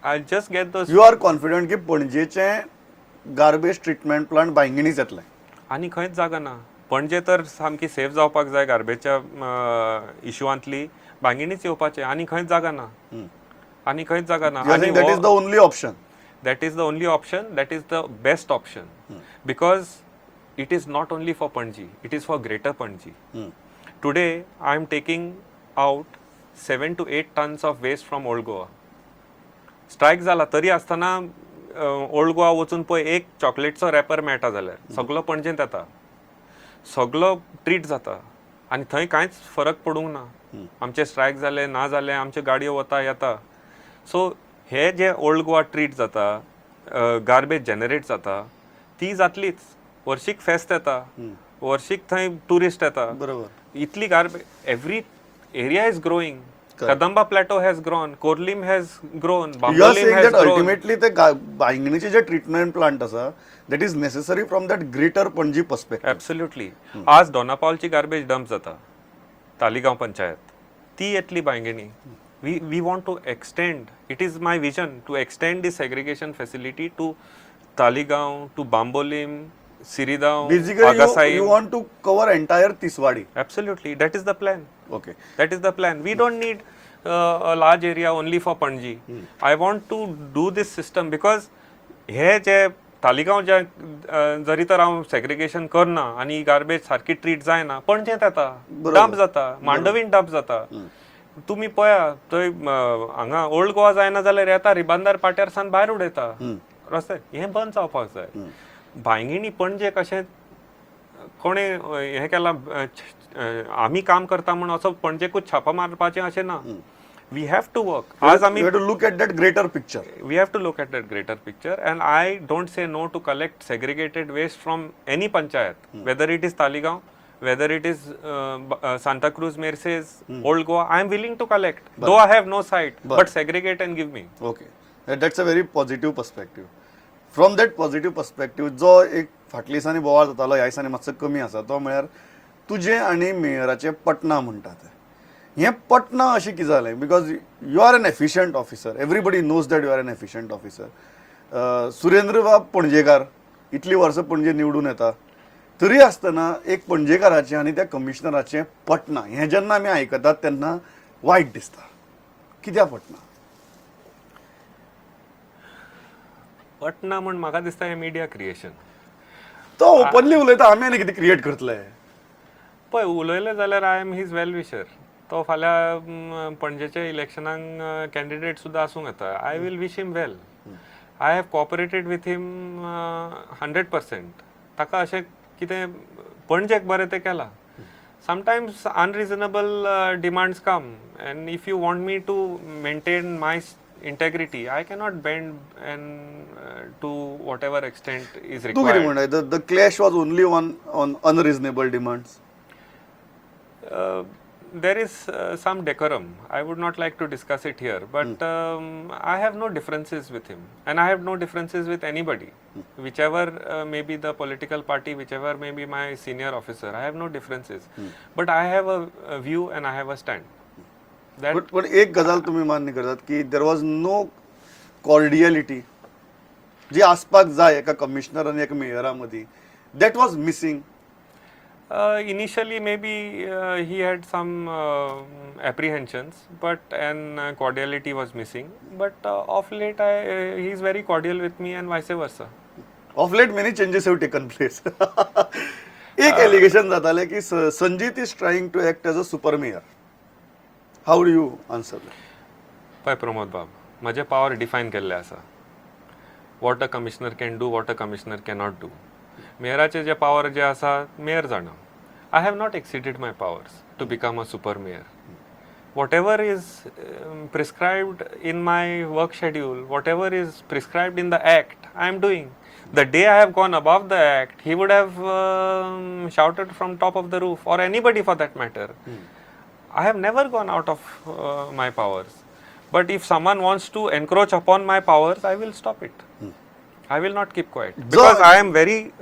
I just get those. You are confident की पणजेचें garbage treatment plant बांयगिणीच येतलें? आनी खंयच जागा ना. पणजे तर सामकी सेफ जावपाक जाय गार्बेजच्या इशुआंतली. बांगिणीच येवपाचें, आनी खंयच जागा ना, आनी खंयच जागा ना. You आनी That is the only option? That is the only option. That is the best option because it is not only for Panaji, it is for Greater Panaji. Today I am taking out 7 to 8 tons of waste from Old Goa. Strike जाला तरी आसतना old Goa वचून पळय, एक चॉकलेटचो wrapper मेळटा जाल्यार. सगलो पणजेंत येता, सगलो ट्रीट जाता आनी थंय कांयच फरक पडूंक ना. आमचे स्ट्रायक जाले ना जाले, आमच्यो गाडयो वता येता. सो हे जे ओल्ड गोवा ट्रीट जाता, गार्बेज जनरेट जाता, ती जातलीच. वर्शीक फेस्त येता, वर्शीक थंय ट्युरिस्ट येता. इतली garbage, every area is growing. Kadamba Plateau has grown, Khorlim has grown, you are Bambolim saying has that grown. Ultimately ते बांयगिणीचे जे ट्रिटमेंट प्लांट आसा, that is necessary from that Greater Panaji perspective. Absolutely. आज दोनापावलची garbage dump जाता, तालिगांव पंचायत, ती येतली Bainguinim. We want to extend, it is my vision to extend the segregation facility to Taleigao, to Bambolim, Siridao. Basically, you Agassaim. Want to cover entire Tiswadi. Absolutely, that is the plan. That is the plan. We don't need a large area only for Panaji. I want to do this system because हे जे तालिगांव जे जरी तर हांव segregation करना आनी garbage सारकी treat जायना, पणजेंत येता, डंप जाता, मांडवीन डंप जाता. तुमी पळया थंय, हांगा ओल्ड गोवा जायना जाल्यार येता, रिबांदार पाट्यार सावन भायर उडयता रस्ते. हें बंद जावपाक जाय. बांयगिणी पणजे कशें कोणें हें केलां, आमी काम करता म्हूण असो पणजेकूच छापा मारपाचें अशें ना. We have to work. आज आमी You to look at that greater picture. We have to look at that greater picture, and I don't say no to collect segregated waste from any panchayat, whether it is Taligaon, whether it is Santa Cruz, Merces, Old Goa. I am willing to collect, though I have no site, but segregate and give me. Okay, that's a very positive perspective. From that positive perspective, जो एक फाटल्या दिसांनी बोवाळ जातालो, ह्या दिसांनी मातसो कमी आसा, तो म्हळ्यार तुजें आनी मेयराचें पटना म्हणटात. हें पटना अशें कितें जालें? Because you are an efficient officer, everybody knows that you are an efficient officer. Surendra बाब पणजेकार, इतलीं वर्सां पणजे निवडून येता, तरी आसतना एक पणजेकाराचें आनी त्या कमिशनराचें पटना हें जेन्ना आमी आयकतात तेन्ना वायट दिसता. कित्याक पटना? पटना म्हण म्हाका दिसता हें मिडिया क्रिएशन. तो ओपनली उलयता, आमी आनी कितें क्रिएट करतले? पळय, उलयलें जाल्यार I am his well wisher. तो फाल्यां पणजेच्या इलेक्शनाक कॅन्डिडेट सुद्दां आसूंक येता. I will wish him well. I have cooperated with him 100%. ताका अशें कितें पणजेक बरें तें केलां. Sometimes unreasonable demands come, and if you want me to maintain my integrity, I cannot bend and to whatever extent is तूं कितें required. म्हणटा, the clash was only on unreasonable demands? There is some decorum. I would not like to discuss it here, but I have no differences with him, and I have no differences with anybody. Whichever may be the political party, whichever may be my senior officer, I have no differences. But I have a view and I have a stand. That but पण एक गजाल तुमी मान्य करतात की there was no कॉर्डियलिटी जी आसपाक जाय एका कमिशनर आनी एका मेयरा मदीं, that was missing? Initially, maybe he had some apprehensions, but and cordiality was missing. But of late, he is very cordial with me and vice versa. Of late many changes have taken place. एक allegation जातालें की Sanjeet is trying to act as a super mayor. How do you answer? पळय प्रमोद बाब, म्हजे power define केल्ले आसा, what a commissioner can do, what a commissioner cannot do. मेयराचे J power जे आसा, mayor जाणा. I have not exceeded my powers to become a super mayor. Whatever is prescribed in my work schedule, whatever is prescribed in the act, I am doing. The day I have gone above the act, he would have shouted from top of the roof, or anybody for that matter. I have never gone out of my powers. But if someone wants to encroach upon my powers, I will stop it. I will not keep quiet because I am very,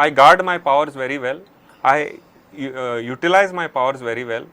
I guard my powers very well. I utilize my powers very well.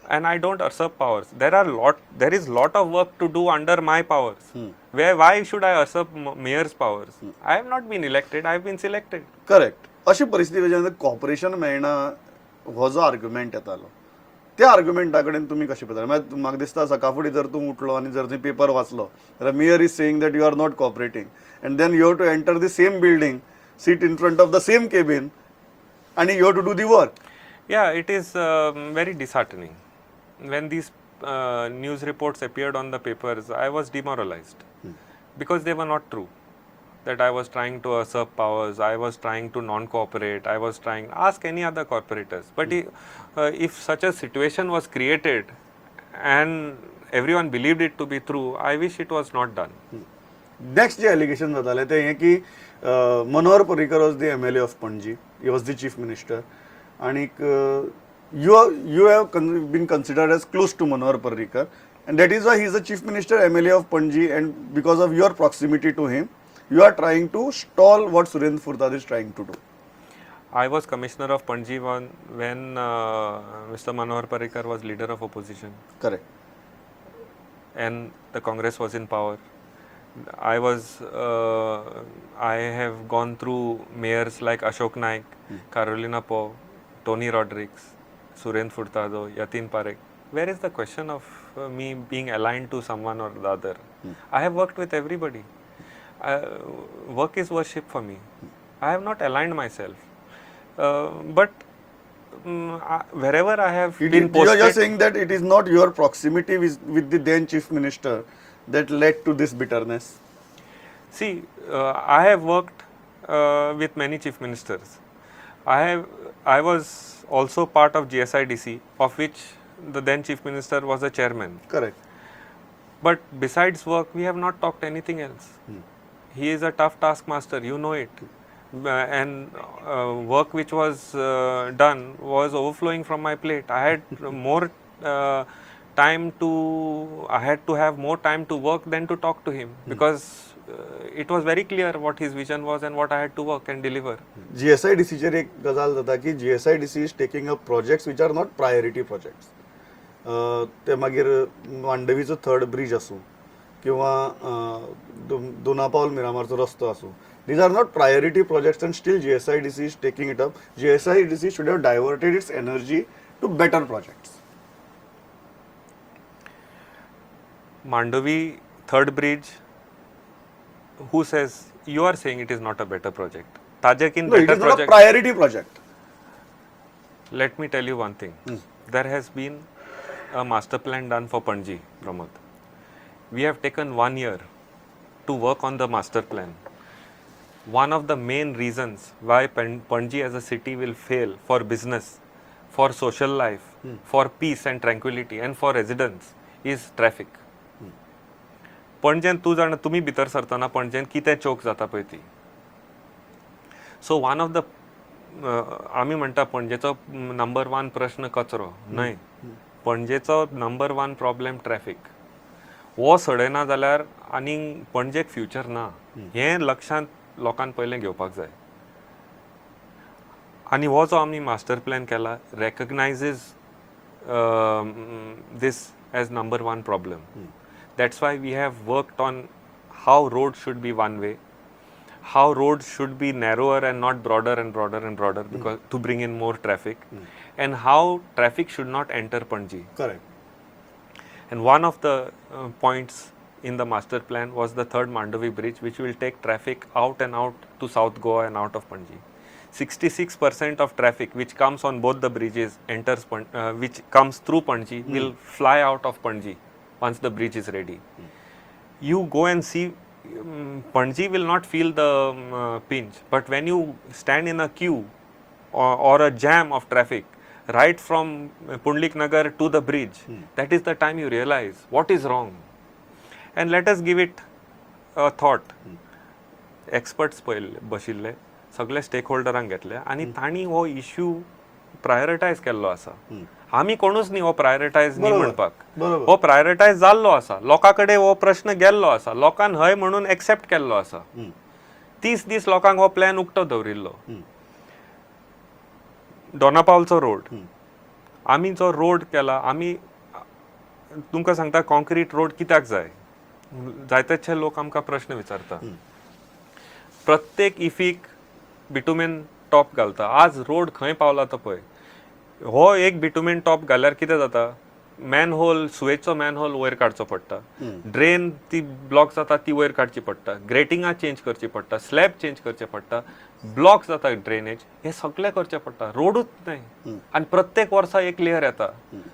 And I don't usurp powers. There is lot of work to do under my powers. Where why should I usurp mayor's powers? I have not been elected. I have been selected. Correct. अशी परिस्थिती जेन्ना corporation मेळना हो जो argument येतालो त्या आर्ग्युमेंटा कडेन तुमी कशें पळयता? म्हळ्यार म्हाका दिसता सकाळ फुडें जर तूं उठलो आनी जर तुवें पेपर वाचलो जाल्यार mayor is saying that you are not cooperating, and then you have to enter the same building, sit in front of the same cabin आनी you have to do the work. Yeah, it is very disheartening. When these news reports appeared on the papers, I was demoralized because they were not true. That I was trying to usurp powers, I was trying to non-cooperate, I was trying, ask any other corporators. But if such a situation was created and everyone believed it to be true, I wish it was not done. Next J allegation जातालें तें हें की Manohar Parrikar was the MLA of Panaji, he was the chief minister, आनीक you have been considered as close to Manohar Parrikar, and that is why he is a chief minister, MLA of Panaji, and because of your proximity to him you are trying to stall what Surendra Furtado is trying to do. I was commissioner of Panaji when Mr. Manohar Parrikar was leader of opposition. Correct. And the Congress was in power. I have gone through mayors like Ashok Naik, Carolina Poe, Tony Rodrigues, Surendra Furtado, Yatin Parekh. Where is the question of me being aligned to someone or the other? I have worked with everybody. Work is worship for me. I have not aligned myself. But wherever I have been posted... You are saying that it is not your proximity with the then chief minister that led to this bitterness? See, I have worked with many chief ministers. I was also part of GSIDC, of which the then chief minister was the chairman. Correct. But besides work, we have not talked anything else. He is a tough taskmaster, you know it. And work which was done was overflowing from my plate. I had more time to, I had to have more time to work than to talk to him, because it was very clear what his vision was and what I had to work and deliver. GSIDC चेर एक गजाल जाता की GSIDC is taking up projects which are not priority projects. ते मागीर मांडवीचो third bridge आसूं किंवा दोना पावल मिरामारचो रस्तो आसूं, these are not priority projects and still GSIDC is taking it up. GSIDC should have diverted its energy to better projects. Mandovi third bridge, who says you are saying it is not a better project? Tajakin No, it better is not a project. Priority project. Let me tell you one thing. There has been a master plan done for Panaji, Pramod. We have taken 1 year to work on the master plan. One of the main reasons why Panaji as a city will fail for business, for social life, for peace and tranquility and for residents is traffic. पणजेन तूं जाणा, तुमी भितर सरतना पणजेन कितें चोक जाता पळय ती. So one of the, आमी म्हणटा पणजेचो नंबर वन प्रश्न कचरो न्हय, पणजेचो नंबर वन प्रॉब्लेम ट्रॅफिक. हो सोडयना जाल्यार आनी पणजेक फ्युचर ना, हें लक्षांत लोकांक पयलें घेवपाक जाय. आनी हो जो आमी मास्टर प्लॅन केला recognizes this as number one problem. That's why we have worked on how road should be one way, how roads should be narrower and not broader and broader and broader, because to bring in more traffic, and how traffic should not enter Panaji. Correct. And one of the points in the master plan was the third Mandovi bridge, which will take traffic out and out to South Goa and out of Panaji. 66% of traffic which comes on both the bridges enters, which comes through Panaji, will fly out of Panaji once the bridge is ready. You go and see, Panaji will not feel the pinch, but when you stand in a queue or a jam of traffic right from Pundlik Nagar to the bridge, that is the time you realize what is wrong. And let us give it a thought. Experts पयले बशिल्ले, सगळे stake होल्डरांक घेतले आनी तांणी हो issue प्रायोरिटायज केल्लो आसा. आमी कोणूच न्ही हो प्रायोरिटायज न्ही म्हणपाक. हो प्रायोरिटायज जाल्लो आसा, लोकां कडेन हो प्रश्न गेल्लो आसा, लोकान हय म्हणून एक्सेप्ट केल्लो आसा. 30 दीस लोकांक हो प्लॅन उक्तो दवरिल्लो. दोनापावलचो रोड, आमी जो रोड केला, आमी तुमकां सांगता, कॉन्क्रीट रोड कित्याक जाय? जायतेचे लोक आमकां प्रश्न विचारता. प्रत्येक इफीक बिटुमेन टॉप घालता. आज रोड खंय पावला तो पळय. हो एक बिटुमेन टॉप घाल्यार कितें जाता? मॅनहोल, सुवेचो मॅनहोल वयर काडचो पडटा, ड्रेन ती ब्लॉक जाता ती वयर काडची पडटा, ग्रेटिंगां चेंज करची पडटा, स्लॅब चेंज करचे पडटा, ब्लॉक जाता ड्रेनेज, हे सगळें करचें पडटा. रोडूच न्हय. आनी प्रत्येक वर्सा एक लेयर येता,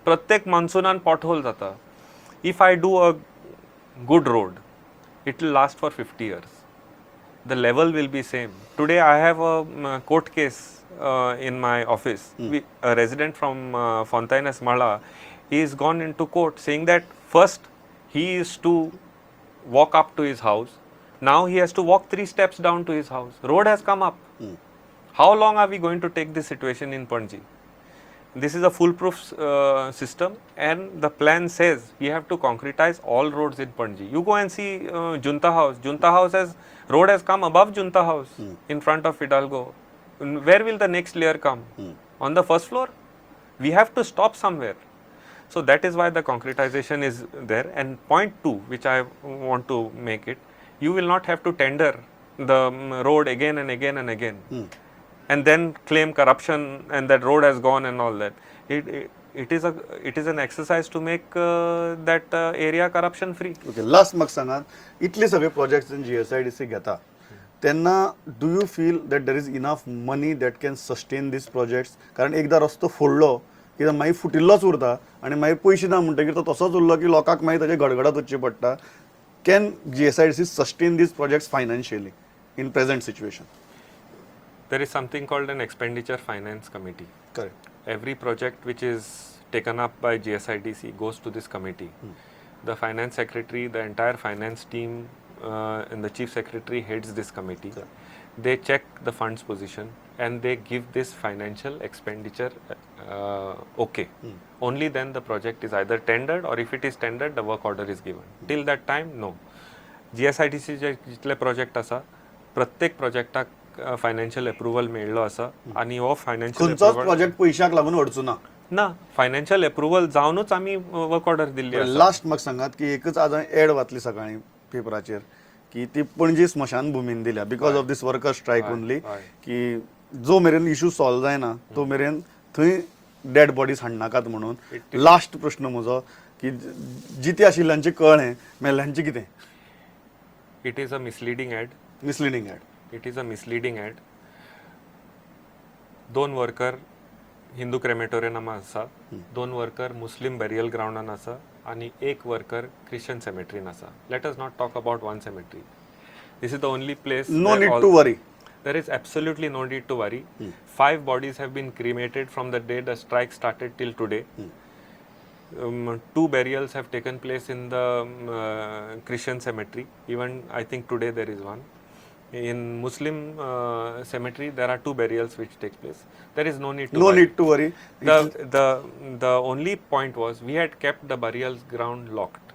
प्रत्येक मॉन्सुनान पॉटहोल जाता. If I do a good road, it will last for 50 years. The level will be same. Today I have a court case in my office. A resident from Fontainhas Mala, he is gone into court saying that first he is to walk up to his house. Now he has to walk three steps down to his house. Road has come up. How long are we going to take this situation in Panji? This is a foolproof system, and the plan says we have to concretize all roads in Panji. You go and see Junta House. Junta House has road has come above Junta House in front of Hidalgo. Where will the next layer come? On the first floor? We have to stop somewhere. So that is why the concretization is there. And point two, which I want to make it, you will not have to tender the road again and again and again and then claim corruption and that road has gone and all that. It is an exercise to make that area corruption free. Okay, last म्हाका सांगात, इतले सगळे projects GSIDC घेता तेन्ना do you feel that there is enough money that can sustain these projects? कारण एकदां रस्तो फोडलो की मागीर फुटिल्लोच उरता आनी मागीर पयशे ना म्हणटकीर तो तसोच उरलो की लोकांक मागीर ताजे गडगडत वचचें पडटा. Can GSIDC sustain these projects financially in present situation? There is something called an expenditure finance committee. Correct. Every project which is taken up by GSIDC goes to this committee. The finance secretary, the entire finance team, and the chief secretary heads this committee. They check the funds position and they give this financial expenditure okay. Only then the project is either tendered, or if it is tendered, the work order is given. Till that time, no. GSIDC जे जितले project आसा, प्रत्येक प्रोजेक्टाक financial approval मेळिल्लो आसा आनी हो financial खंयचोच project पयशाक लागून अडचो ना. ना, फायनान्शियल एप्रुवल जावनूच आमी वर्क ऑर्डर दिल्ली आसा. लास्ट म्हाका सांगात की एकच आज हांवें एड वाचली सकाळीं पेपराचेर की ती पणजी स्मशानभुमीन दिल्या because of this worker strike only, की जो मेरेन इशू सॉल्व जायना तो मेरेन थंय डेड बॉडीज हाडनाकात म्हणून. लास्ट प्रश्न म्हजो की जिते आशिल्ल्यांचें कळ्ळें, मेल्ल्यांचें कितें? It is a misleading ad. Misleading add. It is a misleading ad. दोन वर्कर हिंदू क्रेमेटोरियमान आसा, दोन वर्कर मुस्लीम बेरियल ग्रावंडान आसा आनी एक वर्कर क्रिश्चन सेमेट्रीन आसा. Let us not talk about one cemetery. This is the only place. No need to worry. There is absolutely no need to worry. Five bodies have been cremated from the day the strike started till today. Two burials have taken place in the Christian cemetery. Even I think today there is one. In Muslim cemetery, there are two burials which take place. There is no need to no worry. Need to worry. The only point was we had kept the burial ground locked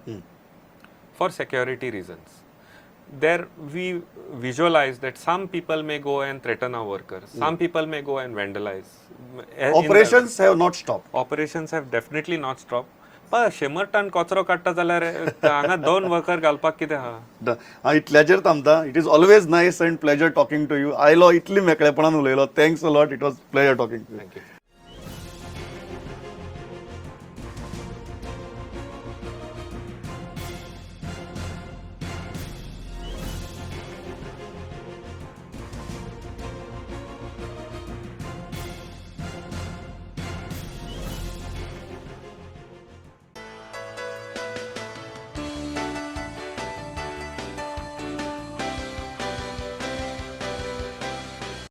for security reasons. There we visualized that some people may go and threaten our workers. Some people may go and vandalize. Operations have not stop. Operations have definitely not stopped. पण 100 ton कचरो काडटा जाल्यार हांगा दोन worker घालपाक कितें आहा? हांव इतल्याचेर थांबता. It is always nice and pleasure talking to you. आयलो, इतली मेकळेपणान उलयलो. Thanks a lot. It was pleasure talking to you. Thank you.